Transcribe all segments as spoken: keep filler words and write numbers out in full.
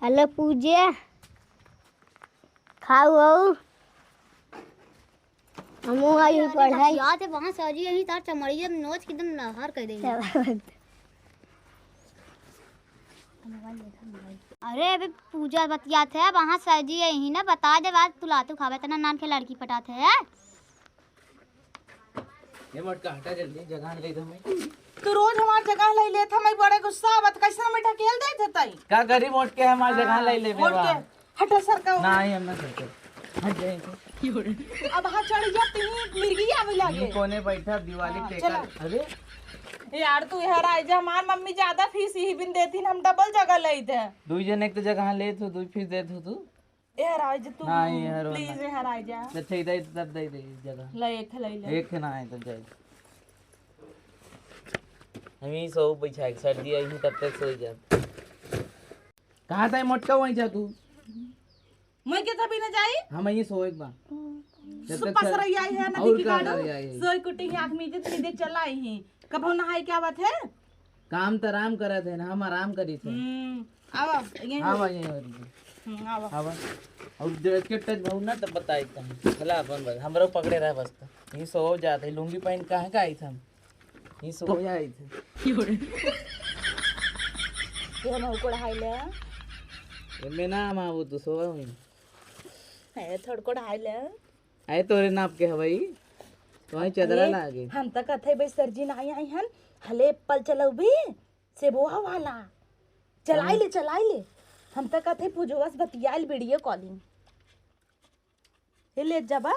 हेलो पूजे, खाऊ हो? हमहू आई हूँ पढ़ाई। याद है वहाँ सर जी यहीं तार चमड़िया नोच के एकदम लहर कर देंगे। अरे अबे पूजा बतियात है, वहाँ सर जी यहीं ना बता दे बात, तू लातू खावे तना नान के लड़की पटात है। ये मोटका हटा जल्दी, जगह ले दो मैं। तू रोज हमार जगह ले लेत है, मैं बड़े गुस्सा आवत, कैसे हमें ढकेल देत है तई? का करी मोटके हमार जगह ले ले मोटके। हटा सरका। नहीं, हम ना सरका। हट जाए तो। अब हाँ चढ़ जा, तीन मिर्गी आवे लागे। ये कोने बैठा, दिवाली हाँ, टेका। चला। अरे यार, तू यहाँ आ जा, हमार मम्मी ज्यादा फीस ही बिन देती, हम डबल जगह ले दे। दुई जने के तो जगह ले तू, दुई फीस दे तू, तू। यार, आ जा तू। नहीं, यार, प्लीज, ना। यार, आ जा। अच्छा, इधर, इधर दे दे जगह। ले, एक ले ले। एक ना है तो जाए। हम ही सो बैठा है, सर्दी आई है, तब तक सो ही जाए। कहाँ था मोटका, वहीं जा तू। मैं के तभी न जाई? हम ये सोए एक बार। जब तक सुपा सर-, सरैया आई है, नदी और की का गाड़ू। सरैया आई है? सोई कुटी ही आँख मीजे, सीधे चला आई ही। कबहू नहाई के आवत है? काम त आराम करत है ना, हम आराम करी थे। हम्म, आवा, यहीं हाँ हो। भाई, यहीं हो रही है। हम्म, आवा। आवा। और ड्रेस के टच भाव ना तब बताई तम। भला अपन बस, हमरो पकड़े रह बस त। ये सो जात है, लुंगी पहन काहे का आई थे हम? ये सो जाई थे। ये हम कोढ़ाई ले। एमे ना हम आबू, तू सोवा हुई। है, थोड़ कोढ़ाई ले। आए तोरे नाप के हवाई, तो वहीं चदरा अरे, लागे। हम त कथे भाई सर जी ना आई, आई हन, हले एप्पल चलौबी, सेबुआ वाला। चलाई हाँ। ले, चलाई ले। हम त कथे पूजवा से बतियाइल वीडियो कॉलिंग। ये ले जाबा?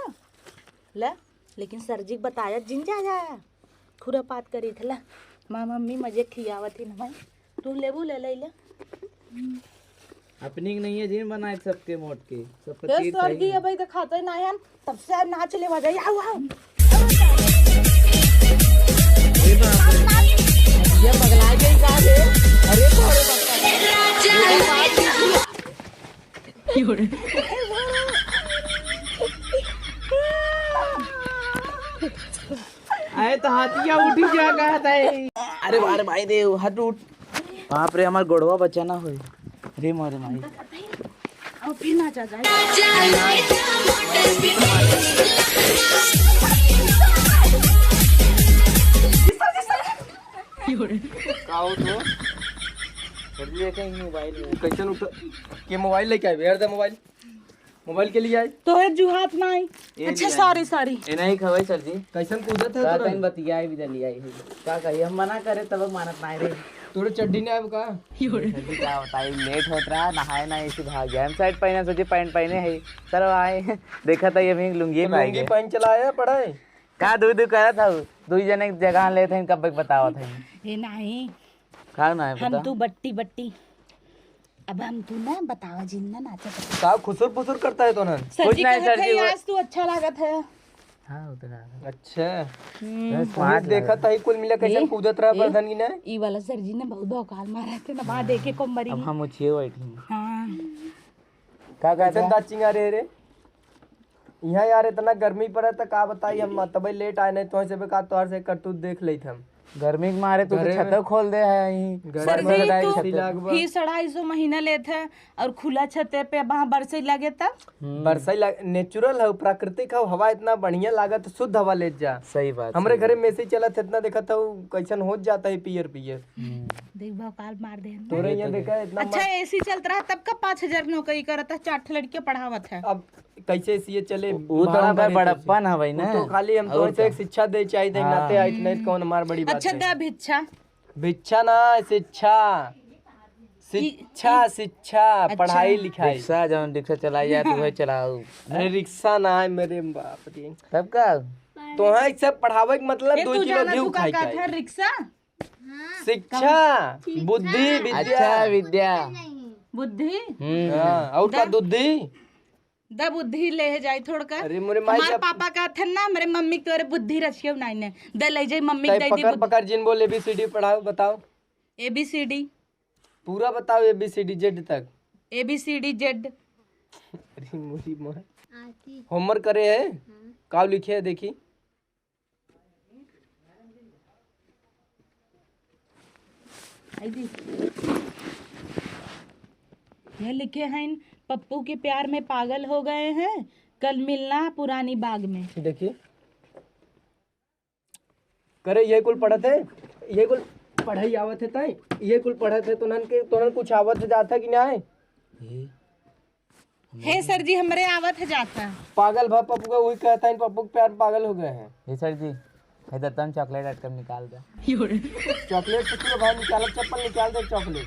ले, लेकिन सर जी के बताया जिन जा, जा। खुरापात करी थे, ले। माँ मम्मी मजे खियावत ही ना भाई। तू लेबू, ले, ले, ले। अपनी के नहीं है जिन बनाए सबके मोट के। सब ये पतीर सर सही जी है। अबे दिखाते ना है, तब से नाच ले बजाई। आओ, आओ। अरे बाप रे। ये पगला गई का रे? अरे बाप रे बाप। आए तो हाथिया उठी जा कहत है। अरे बारे भाई दे, हट उठ। बाप रे, हमार गोड़वा बचा ना होई। अरे मोरे माई। अब फिर ना जा जाए। का हो तो? सर जी, देखे ही मोबाइल में। कैसन उठ के मोबाइल लेके आए? यार दे मोबाइल। मोबाइल के लिए आई? तोहे जुहात ना आई। ये अच्छा, लिया। Sorry, sorry. ए नहीं खवाई सर जी। कैसन कूदत है का तुरंत? तन बतियाई भी लिया आई। का कही, हम मना करे तब मानत ना रे। तोरे चड्डी ना आवे का? सर जी, का बताई, लेट होत रहा, नहाए ना, ऐसे भाग गया। हम शर्ट पहने, सोचे पैंट पहने है। सर आए, देखा था ये भी लुंगी तो पाए लुंगी गए। पहन चला आया पढ़ाई? का दू दू करत हऊ? दुई जने के जगह लेत हैं, कब बतावत हैं। ये नहीं। का ना है हम बता? तू बट्टी बट्टी। अब हम तू ना बतावा जिन ना नाचे। का खुसुर फुसुर करता है तो ना? सर कुछ जी नहीं कहत सर है, जी, वो आज तू अच्छा लागत है। हाँ, उतना है। अच्छा। हम्म। बस तू smart देखा लागत। था ही कुल मिला कैसे ये, कूदत रहा ये, बर्धन की ना? ई वाला सर जी ने बहुत भौकाल मारा थे ना, वहाँ देखे को मरी। अब हम उछिए बैठी। हाँ। का कहता कैसन है? दाचिंग आ रहे रे? यहाँ यार इतना गर्मी पड़े त का बताई हम, तबे लेट आए नहीं तो ऐसे बेकार तोहर से करतूत देख लेत हम। गर्मी के मारे तू तो घरे में छतो खोल दे है यहीं। गर्मी सर जी, में तू छतो। ही सढ़ाई सौ महीना लेत है और खुला छते पे वहाँ बरसई लगे तब? हम्म। बरसई लग-, natural है, प्राकृतिक है, हवा इतना बढ़िया लागत, शुद्ध हवा लेत जा। सही बात, हमरे सही घरे बात। में एसी चलत है, इतना देखत हो कैसन हो जाता है पियर पियर। हम्म। देख भौकाल मार दे हम। तोरे ये यहाँ तो देखा इतना अच्छा मस्त एसी चलत रहा तब का पाँच हजार नौकरी करत है, चार ठे लड़कियाँ पढ़ावत है। अब कैसे सीए चले, उ, उ तो भाड़ा उनका भरे बड़प्पन कैसे? हवै उ ना। तो खाली हम और तो का? एक शिक्षा दे चाहिए थे, हाँ। नाते आइत नहीं, कौन हमार बड़ी बात अच्छा, है। दा भिक्षा। भिक्षा ना, शिक्षा। शिक्षा, शिक्षा, अच्छा। पढ़ाई लिखाई। रिक्शा, जौन रिक्शा चलाई जाए, तो वही चलाऊ। अरे, रिक्शा ना है, मेरे बाप रे। तब का? तो हाँ, सब पढ़ावे के मतलब ए, दो तू किलो जाना, घी तू का खाई कहत है, के। रिक्शा? शिक्षा, शिक्षा। बुद्धि, विद्या। अच्छा, विद्या। बुद्धि? हम्म। हाँ, और का दा। दुद्धि? द बुद्धि ले जाई थोड़का। अरे मोरे माई हमार जब पापा का थे ना, मेरे मम्मी के तोरे बुद्धि रचियो नहीं ने। दे ले जाई मम्मी के तै दे दी पकड़ बुद्धि। पकड़ जिन बोल एबीसीडी पढ़ाओ, बताओ। एबीसीडी। पूरा बताओ एबीसीडी जेड तक। A B C D Z. अरे मोरी माँ। आती। होमवर्क करे है? हाँ। काव लिखे है देखी। आई दी। यह लिखे हैं, "पप्पू के प्यार में पागल हो गए हैं, कल मिलना पुरानी बाग में।" देखिए, करे, ये कुल पढ़त है, ये कुल पढ़ाई आवत है ताई, ये कुल पढ़त है, तोनन के, तोनन कुछ आवत है जात है कि नाहीं? हे सर जी, हमरे आवत है जात है। पागल भा पप्पू का, वही कहता है, पप्पू के प्यार में पागल हो गए हैं। हे सर जी, हे दत्तन चॉकलेट आइटम निकाल दे। चॉकलेट से क्यों भाई निकाल, चप्पल निकाल दे चॉकलेट।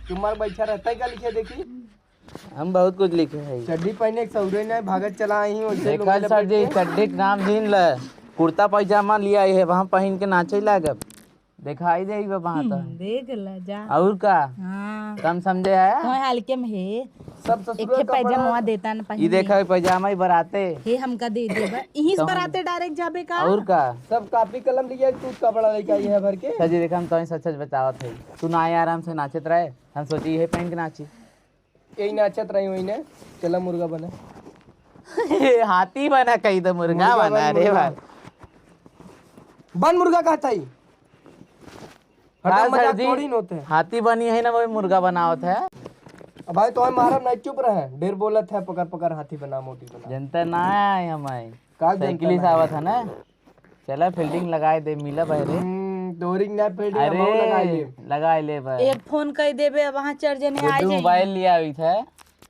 तुम्हारा बैठा रहता है क्या लिखे देखी? हम बहुत कुछ लिखे हैं। चड्डी पहने के सौरे नहीं, भागत चला आई हूँ, वैसे लोग देखा के सर जी, लपेट के। चड्डी के नाम जीन ले, कुर्ता पैजामा लिया आई है, वहाँ पहन के नाचे लागब। दिखाई दे बा वहाँ तो। हम्म, देख ला जा। और का? हाँ। कम समझे है? तोहे हल्के में हे। सब ससुरा एक ठे का पैजामा बड़ा देता न ई पहने। देखा पैजामा ही बराते। हे हमका दे देबा। इहीं से तो हम बराते डायरेक्ट जाबे का? और का? सब कापी कलम लिया, तू कपड़ा लेके आई है भर के। सर जी देखा, हम तो सच सच बतावत है। तू ना आए आराम से नाचत रहे, हम सोची ये पहन के नाची। यही नाचत रही वही ने। चला मुर्गा बना। हाथी बना कही तो मुर्गा मुर्गा बना बन, रे मुर्गा। भाई। बन मुर्गा कहता ही। हटा, हाँ, सर मजाक जी। थोड़ी न होते हैं। हाथी बनी है ना, वही मुर्गा बनावत है। अब भाई तो मारा नहीं, चुप रहे, ढेर बोलत है, पकड़ पकड़ हाथी बना, मोटी बना। जनता ना आए हमारे। का जनता साइकिल से ना आवत आए? है ना। चला फील्डिंग लगाए दे, मिला बहरे। हम्म, तोरी ना फील्डिंग अरे, हम लगाए ले। लगाए ले बहरे। एक फोन कर देबे, वहाँ चार जने आ गुड्डू जाइए। मोबाइल लिया हुई था,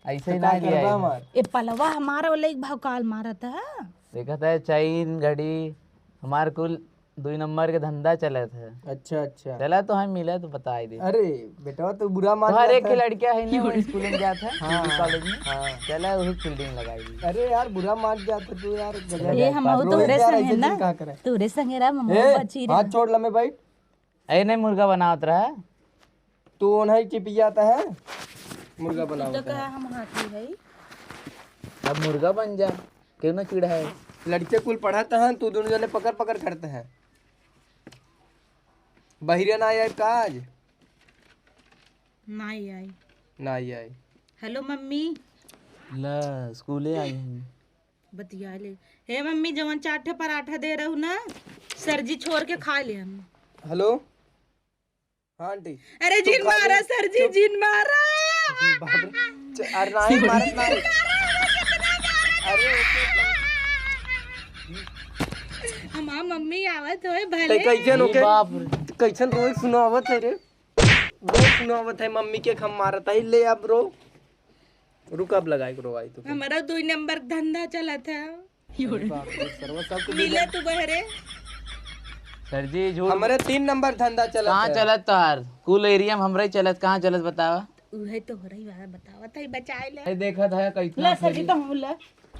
ऐसे तो ही ना का लिया करबा हुई था। हमार? ए पलवा हमारा वाला एक भाव काल मारत है। देखत है चैन घड़ी, हमार कुल दुई नंबर के धंधा चलत है। अच्छा, अच्छा। चला तो हम मिला तो बताई दे। अरे, बेटवा तो बुरा मान तोहर जात एक है। लड़किया है ना, वो स्कूल में जात है, हाँ, पीजी कॉलेज में। हाँ। चला वही फील्डिंग लगाई दी। अरे यार, बुरा मान जात है तू यार, गजब। ए, हम रोज तोहरे यार संगे ऐसे ना, दिन का करे? तोहरे संगे रहा, हम ए, बची रहा। हाथ छोड़ लमे बैठ। ए, नहीं मुर्गा बनावत रहा। तू ओन्हई चिपियाता है, मुर्गा तू बनावत तो कहा है। हम हाथी है। अब मुर्गा बन जा, क्यों ना चिढ़ाए? लड़के कुल पढ़त हैं, तू दोनों जने पकड़ पकड़ करते हैं। बहिरे ना आए का आज? नाई आई। नाई आई। Hello mummy. ला, स्कूले आई हूँ। बतिया ले। हे मम्मी, जवन चार ठे पराठा दे रहू ना, सर जी छोड़ के खा ले हम। हेलो। हाँ आंटी। अरे चुप जिन खा मारा ले। सर जी, चुप। जिन मारा। बाप रे। च-, अरे नाई मारत नाई। अरे ओके। हमार मम्मी आवत होए भले। ते कैसन ओके? बाप रे। कैसन रोई सुनावत है रे? रोई सुनावत है मम्मी के हम मारत है। ले अब रो। रुक, अब लगाई रो आई तो। हमारा दुई नंबर धंधा चलत है। अरे बाप रे, सरवा सबके मिले बिगड़- तू बहरे। सर जी, झूठ। हमरे तीन नंबर धंधा चलत कहाँ है। चलत तोहार? कुल एरिया में हमरे ही चलत, कहाँ चलत बतावा? उहे तो हो रही बात, बतावा तई बचाए ले। ए, देखत है कैसे ला सर जी, तो हम ला।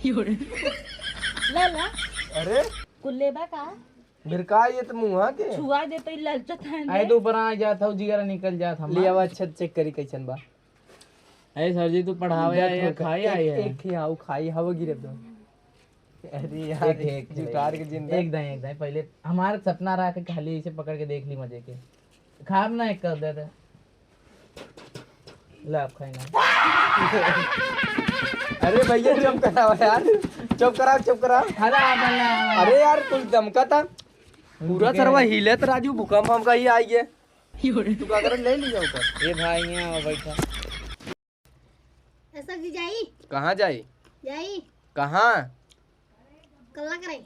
ला, ला। अरे? कुल लेबा का? भिरका ये तो मुँहा के। छुआ दे तो ई ललचत है आए ने। तो ऊपर आ जात हौ, जिगर निकल जात हमार। लियावा, अच्छा चेक करी कैसन बा। अरे सर जी, तू पढ़ावे आए है, खाए आए है? एक ही, हाँ, वो खाई, हाँ, वो गिरे दो। अरे यार, एक, एक, जुटार के जिंदा। एक दाएं, एक दाएं, पहले हमारा सपना रहा कि खाली इसे पकड़ के देख ली मजे के। खाब ना एक कर दे दे। ले, आप खाए ना। अरे भैया, चुप कराओ यार, चुप कराओ, चुप कराओ। हला, हला, हला। अरे यार, कुल दमका था। पूरा सरवा हिलत राजू, भूकंप हमका ही आई है। तू का करत, ले ली जाओ कर। ए भाई, यहाँ आओ, बैठा। ऐसा जी जाई? कहाँ जाई? जाई। कहाँ? कल्ला करे।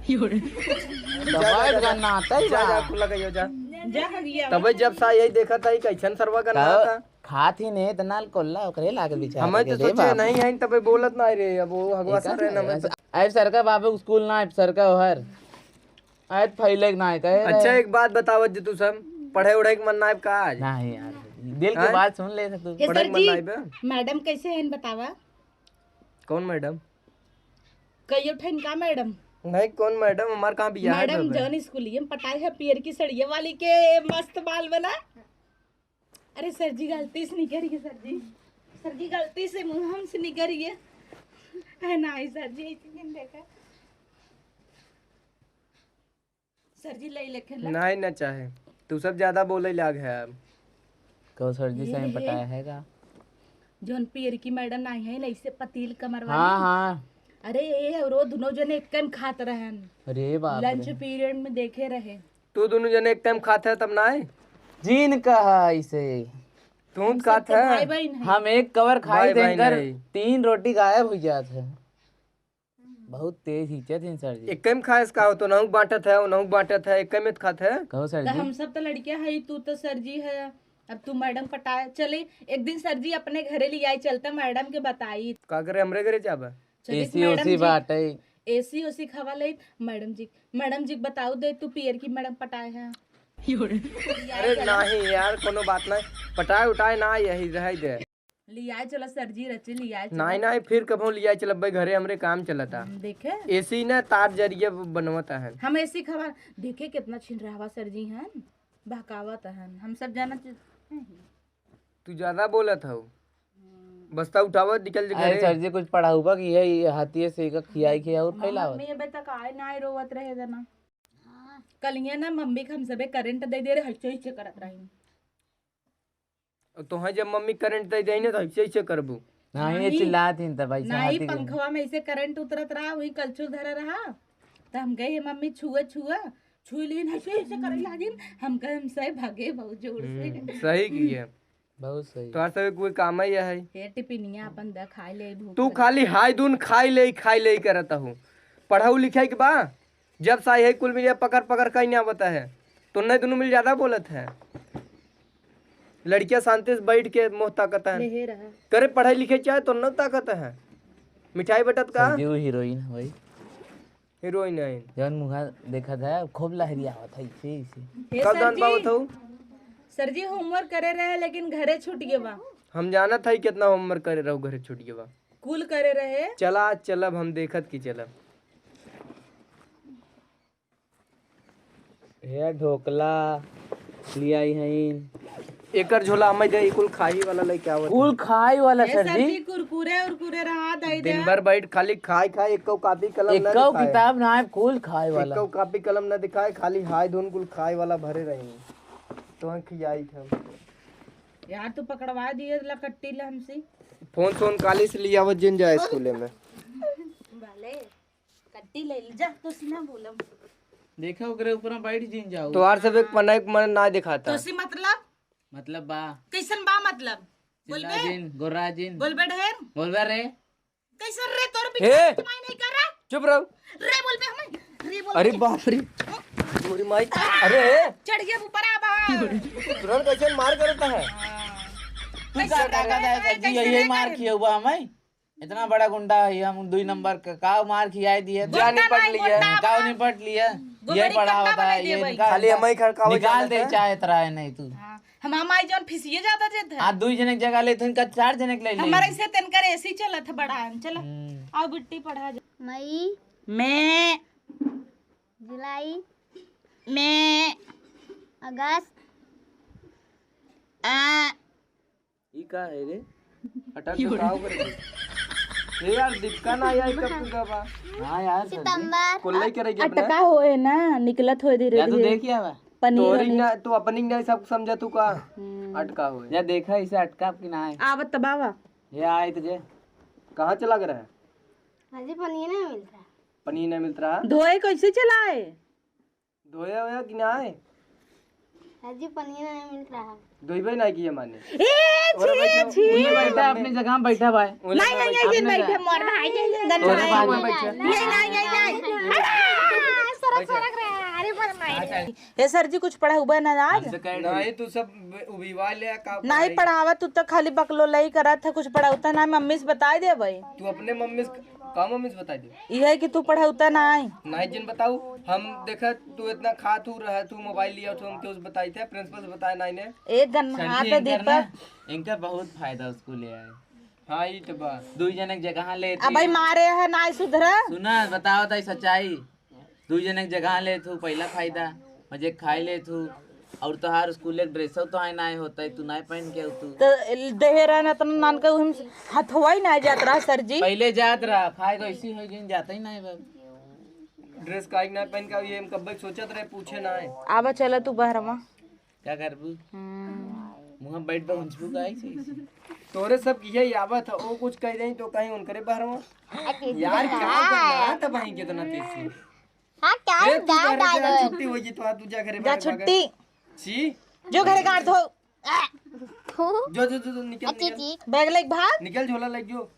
जा, जा, जा, जा। जा, जा, खुला कहियो, जा। जा, जा। तबे जब सा यही देखा था, कैसन सरवा का ना था। खात ही नहीं, इतना कोल्ला ओकरे लागल बेचारा हमें के, तो रे सोचे बाप। नहीं है, तबे बोलत ना रे, अब वो हगवा एक सर है ना, आदमी हमें तो ऐसा, अब सर का बाबू स्कूल ना, अब सर का ओहर। आज फैले के ना कहे रहे। अच्छा, एक बात बतावत जी, तू सब पढ़े उढ़े के मन ना आइब का आज? नहीं यार, दिल के हैं? बात सुन ले तू। ए पढ़े सर के मन जी, ना आइब? मैडम कैसे हैं बतावा? कौन मैडम? कहियो ठन का मैडम? नहीं, कौन मैडम? हमार कहाँ बियाह है मैडम? जौन स्कूलिया में पटाए है पियर की सड़िया वाली के मस्त बाल बना। अरे सर जी, गलती से निकल गई सर जी। सर जी, गलती से मुंह हमसे निकल गया। अरे नहीं सर जी, ऐसे नहीं देखा। सर जी, ले लेके ला। नहीं ना चाहे, तू सब ज्यादा बोले लाग है अब। कहो सर जी, ये सही रे। पटाया है का? जौन पियर की मैडम आई है ना, इसे पतील कमर वाली। हाँ, हाँ। अरे ये और वो दोनों जने एक टाइम खात रहन। अरे बाप रे। लंच पीरियड में देखे रहे। तू दोनों जने एक टाइम खात है तब ना आए? जीन कहा इसे। तू हम खात सबके है? भाई बहिन है। हम एक कवर खाई भाई बहिन देकर है। तीन रोटी गायब हो जात है। बहुत तेज खींचत हैं सर जी। एक कम खाए इसका हो तो नहुक बांटत है, नहुक बांटत है, एक कम खात है। कहो सर तो जी। हम सब तो लड़कियां है, तू तो सर जी है, अब तू मैडम पटाए चले। एक दिन सर जी अपने घरे ले आई, चलता मैडम के बताई। का करे हमरे घरे जाबा? चलित एसी मैडम ओसी जी, बाटे। एसी ओसी खवा लेत मैडम जी। मैडम जी बताऊ दे, तू पियर की मैडम पटाए है। अरे नाही यार, कोनो बात नाही, पटाए उटाए ना, यही रह दे। लियाए चला सर जी, रचे लियाए चला। नाही नाही, फिर कभो लियाए चलब भाई, घरे हमरे काम चलता। हम्म, देखे? एसी ना तार जरिए बनवता है। हम एसी खवा, देखे कितना छिन रहवा सर जी हैं, बहकावत हैं, हम सब जाना च-, तू ज्यादा बोलत हऊ। बस्ता उठावत निकल जे अरे घरे। सर जी, कुछ पढ़ाऊबा कि है, ये हाथिये से एक खियाई के और हमार फैलावत। मम्मी अबे तक आए ना आए, रोवत रहे जना। कलिए ना मम्मी के हम सबे करंट दे दे रहे, हइसे हइसे करत रही। और तोहे जब मम्मी करंट दे दे ना, तो हइसे हइसे करबू। नाही, ये नाही। चिल्लात ही त भाई, नाही, चाहती के। पंखवा में ऐसे करंट उतरत रहा, वही कलछुल धरा रहा, तो हम गए, "हे मम्मी, छुआ, छुआ।" छुई लीन, हइसे हइसे करे लागिन, हम कहे, "हम सही भागे बहुत जोर से।" हम्म, सही किए। बहुत सही। तोहार सब कोई काम ही है। हे टिपिनिया अपन द खाई ले, भूख तू लगे। खाली हाय दून खाई ले, खाई ले करत हूँ। पढ़ाऊ लिखाई के बा, जब साई है कुल मिलिया पकड़ पकड़ कहीं ना आवता है, तो नहीं दोनों मिल ज्यादा बोलत है। लड़कियां शांति से बैठ के मुंह ताकत है। ले हे रहा। करे पढ़ाई लिखे चाहे तो न ताकत है। मिठाई बटत का? सर जी, वो हीरोइन है भाई। हीरोइन है। जौन मुँह देखत है, खूब लहरियावत है, इसे, इसे। हे कब सर दान जी, पावत हऊ? सर जी, होमवर्क करे रहे, लेकिन घरे छूट गए बा। हम जानत हई कितना होमवर्क करे रहू, घरे छूट गए बा। कुल करे रहे। चला, आज चलब, हम देखत की चलब। हे ढोकला लियाई हईन। एकर झोला हमें दे, ई कुल खाही वाला लेके आवत कुल है। खाई वाला ए सर सर जी। जी, कुरकुरे उरकुरे रहा, दे दे। दिन भर बैठ खाली खाए खाए, एको कापी कलम ना एको दिखाए। किताब ना है, कुल खाए वाला। एको कापी कलम ना दिखाए, खाली हाय धुन कुल खाए वाला भरे रही। तो खियाई थे। यार, तू पकड़वा दिए लकट्टी ले हमसे। फोन सोन काली से लियावत जिन जाए स्कूले में। भले। कट्टी ले ले, जा, तो सी ना बोलम। देखा, ओकरे ऊपर में बैठ जिन जाओ। तोहार सब एक पन्ना एक मन ना दिखाता। तो सी मतलब? मतलब बा। कैसन बा मतलब? चिल्ला बोलबे? जिन, गोर्रा जिन। बोलबे ढेर? बोलबे रे। कैसन रे, तोर हे! पीछे तुम्हारी नहीं कर रहा? चुप रहो। रे बोलबे हमें, रे बोल अरे बे। बाप रे। मोरी माई। अरे हे! चढ़ गया ऊपर आ बा। तुरंत कैसे मार करता है? तू का ताकत है, सर जी, यही मार किया हुआ हमें। इतना बड़ा गुंडा है हम, दुई नंबर का, का मार खियाए दिए? जा निपट लिए। का निपट लिए? ये पढ़ा होता है, ये निकाल, खाली हम ही खड़कावे निकाल दे, चाहे तरा है नहीं तू। हाँ, हम हमारी जान फिसिए जाता जे थे। आ दुई जने के जगह लेते हैं, का चार जने के ले ले। हमारे से तनकर एसी चलत है बड़ा, चला। हम्म। आओ बिट्टी पढ़ा जा। मई। मैं। जुलाई। मैं। अगस्त। आ। ई का है रे? अटक के का करे? ए यार, दिक्का ना आई, कब पूरा बा? हाँ यार, सर जी। सितंबर। कुल्ले करे के अपना? अटका होए ना, निकलत होए धीरे या तू धीरे। देख आवा। पनीर तोरी वनीर। ना, तू अपनी ना सब समझा तू का? हम्म। अटका होए। या देखा इसे अटका कि ना है? आवत त बावा। ये आए तुझे। कहाँ चला गया है? अजी पनीर नहीं मिलता। पनीर नहीं मिलता। धोए कैसे चलाए? धोया होया कि ना है? अजी पनीर नहीं मिल रहा। धोइबे नहीं किए माने। ए, ओरे छी, बैठा, छी। उन्हें बैठा, अपनी जगह में बैठा भाई। उन्हें नहीं, नहीं, बैठा। नहीं, नहीं, अपने बैठे, मोर भाई के गन ओरे भाई। भाई। नहीं, नहीं, नहीं, नहीं। अरे, सरक, बैठा। सरक रहा है। अरे, मोर माई। अच्छा। ए सर जी, कुछ पढ़ाउबा ना आज? हमसे कह रही। नहीं, तू सब उबिवा ले, का नहीं पढ़ाई? पढ़ावा, तू तो खाली बकलोलई करत है, कुछ पढ़ाउता ना, मम्मी से बताई देबे। तू अपने मम्मी से, का मम्मी से बताई दे? इहे कि तू पढ़ौता नाई। नाई जिन बताऊ, हम देखा तू इतना खा तू रहा, तू मोबाइल लिया तू हम क्यों बताई थे, प्रिंसिपल से बताए नाई ने। एक गन सर जी, हाथ इनकर दीपक। ना, इनकर बहुत फायदा उसको ले आए। हाँ, ई तो बा। दुई जने के जगह ले अब भाई मारे है नाई सुधरा। सुना, बताओ ताई सच्चाई। दुई जने के जगह ले तू पहला फायदा, मजे खाए ले तू। और तोहार स्कूल के ड्रेसो तो आए ना होता है, तू ना पहन के तू। तो देहे रहन इतना नान का हम हथवा ही ना जात रहा सर जी। पहले जात रहा, खाए को ऐसी हो गई, जाता ही ना है बाबू। ड्रेस काहे ना पहन के ये हम कब्बे सोचत रहे, पूछे ना है। आवा चला तू बहरवा। क्या करबू? हम्म। मुँह बैठ बा उंचबू का ऐसे, ऐसे। तोरे सब की यही आवत है, वो कुछ कह दें तो कहीं उनकरे बहरवा। यार क्या करना था भाई कितना तेज से। हाँ, क्या ए, तू जा, घरे जा, जा। छुट्टी हो गई तो आ, तू जा घरे जा बाहर, छुट्टी। बाहर। छी। जो घरे गाड़ धो। आ। जो, जो, जो, जो, निकल, अच्छी निकल। चीज। बैग लेके भाग। निकल, झोला लेके जो।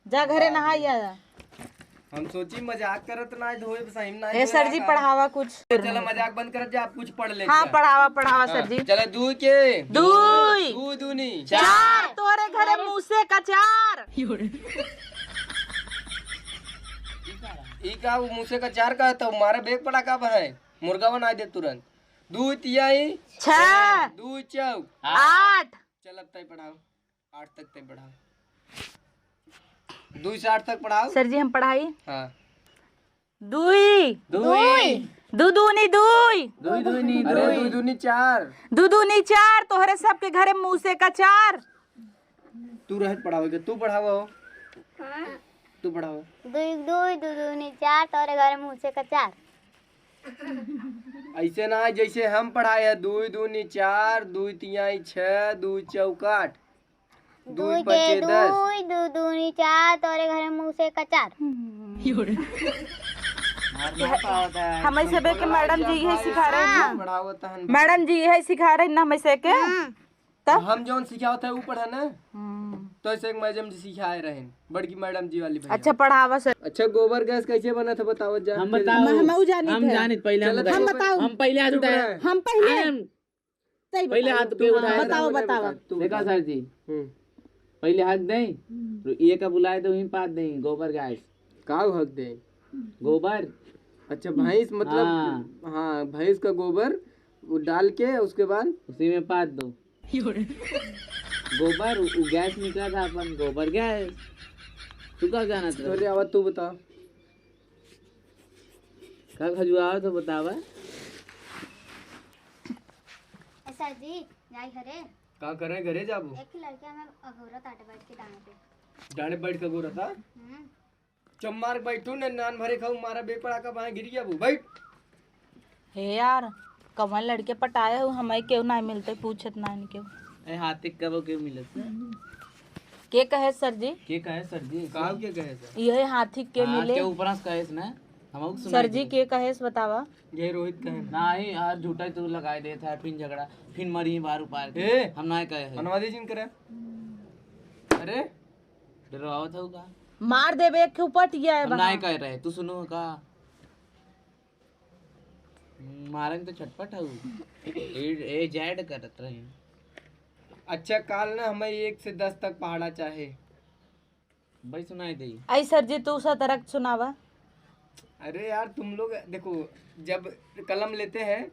जा घरे नहाई आ। हम सोची मजाक करत ना, धोए सही में ना। ए सर जी, पढ़ावा कुछ। चला, मजाक बंद करत जा, आप कुछ पढ़ ले। हाँ, पढ़ावा, पढ़ावा सर जी। चला, दुई के दुई। दुई दूनी चार। तोरे घरे मूसे का चार। ई का, वो मूसे का चार का, तो मारे बेग पड़ा का है, मुर्गा बनाई दे तुरंत। दुई तियाई छह। दुई चौक आठ। चल, अब तय पढ़ाओ। आठ तक तय पढ़ाओ। दुई से आठ तक पढ़ाओ। सर जी, हम पढ़ाई। हाँ। दुई। दुई। दू दूनी दुई। दुई दूनी अरे, दुई। दुई दूनी चार। दू दूनी चार, तोहरे सबके घरे मूसे का चार। तू रहत पढ़ावे के, तू पढ़ावा हो। हाँ। तू पढ़ावा। दुई दुई, दू दूनी चार, तोहरे घरे मूसे का चार। ऐसे ना, जैसे हम पढ़ाए हैं, दुई दूनी चार, दुई तियाई छह, दुई चौक आठ। दुई दुई के पचे दस। दुई, दू दूनी चार, तोरे घरे मूसे का चार। मार ना पावत है। हम ऐसे बे के मैडम जी यही सिखा रहे हैं ना। पढ़ावत हन। मैडम जी यही सिखा रहे हैं ना, हम ऐसे के। हम्म। तब? हम जौन सिखावत है, ऊ पढ़ा ना। हम्म। तो ऐसे एक मैडम जी सिखाए रहे, बड़की मैडम जी वाली भैया। अच्छा, पढ़ावा सर। अच्छा, गोबर गैस कैसे बना था, बताओ जा। हम बताओ। हम, हम ऊ जानित हम है। जानित, पहले हम चलो, बताओ। हम बताओ। हम पहले हाथ चुप उठाए। रहे। हम पहले। हम तई पहले बताओ। हाथ तू के बताओ, उठाए। बताओ, बताओ। तू देखा बता। सर जी, हम्म। पहले हक दें, हम्म। तो ये का बुलाए तो वहीं पाद दें, गोबर गैस। का हक दें? गोबर। अच्छा, भैंस मतलब, हाँ। हाँ, भैंस का गोबर वो डाल के उसके बाद उसी में पाद दो। गोबर, उ गैस निकला था अपन, गोबर गैस। तू का जानत रहे? चलिए, अब तू बता। का खजुआवा तो बतावा। ए सर जी, जाई घरे। का करे घरे जाबू? एक लड़के हमें अगोरत आटे बैठ के डांडे पे। डांडे बैठ के अगोरत, हाँ? हम्म। चुप मार बैठू ने, नान भरे खाऊ, मारा बेपड़ा का बाहें गिर गया वो, बैठ। हे यार, कवन लड़के पटाए हो, हमें केहू ना मिलते, पूछत ना इनके। ए, हाथी कब के मिलत है? के कहे सर जी? के कहे सर जी? काव के कहे सर? यही हाथी के हाँ, मिले। के ऊपर से कहे ना, हम सुनाई सर जी दे। के कहे से बतावा? ये रोहित कहे। नहीं यार, झूठा ही तू लगाए देत है, फिर झगड़ा, फिर मरी बार उपार के। ए, हम ना कहे है। अनुवादी जी ने करे। अरे, डरवावत हो का? मार देबे, एक उपट गया है हम बहा। नाय कह रहे, तू सुनो का? मारन तो छटपट हऊ। ए, ए, जैड करत रही। अच्छा, काल ना हमें एक से दस तक पहाड़ा चाहे। भाई सुनाई दे। आई सर जी, तू सतरक सुनावा। अरे यार, तुम लोग देखो, जब कलम लेते हैं,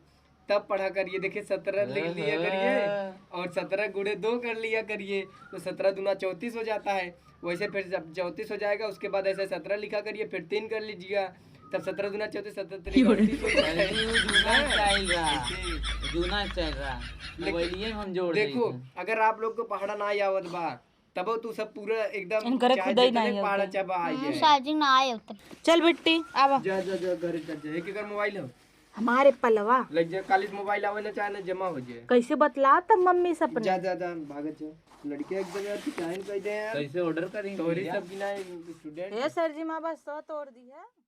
तब पढ़ा करिए। देखिए, सतरह लिख लिया करिए हाँ। और सतरह गुणे दो कर लिया करिए, तो सतरह दूना चौंतीस हो जाता है। वैसे फिर जब चौंतीस हो जाएगा, उसके बाद ऐसे सतरह लिखा करिए, फिर तीन कर लीजिएगा, तब सतरह दूना चौंतीस, सतरह तीन अड़तीस हो जाएगा। अरे, वो जूना हाँ। स्टाइल रहा, जी। जूना स्टाइल रहा। लेकिन मोबाइलिए में हम जोड़ देखो, देंगे। अगर आप लोग को पहाड़ा ना आवत बा, तब तू सब पूरा एकदम इनकरे चाहे खुदे ही जितने नहीं पहाड़ा होते। चाबा आ हम्म, जाए। साजिंग ना आए उतने। चल बिट्टी, आवा। जा, जा, जा, घरे जा, जा। एक, एक मोबाइल हो। हमारे पलवा। लग जा, काली मोबाइल आवे ना, चाहे ना जमा हो जाए। कैसे बतला तब मम्मी से अपने? जा, जा, जा, भागत जा। लड़के एकदम यार, तू काहे न कह दे यार। कैसे ऑर्डर करेंगे तोरी भैया? सब बिना स्टूडेंट। हे सर जी, माँ बस सौ तोड़ दी है।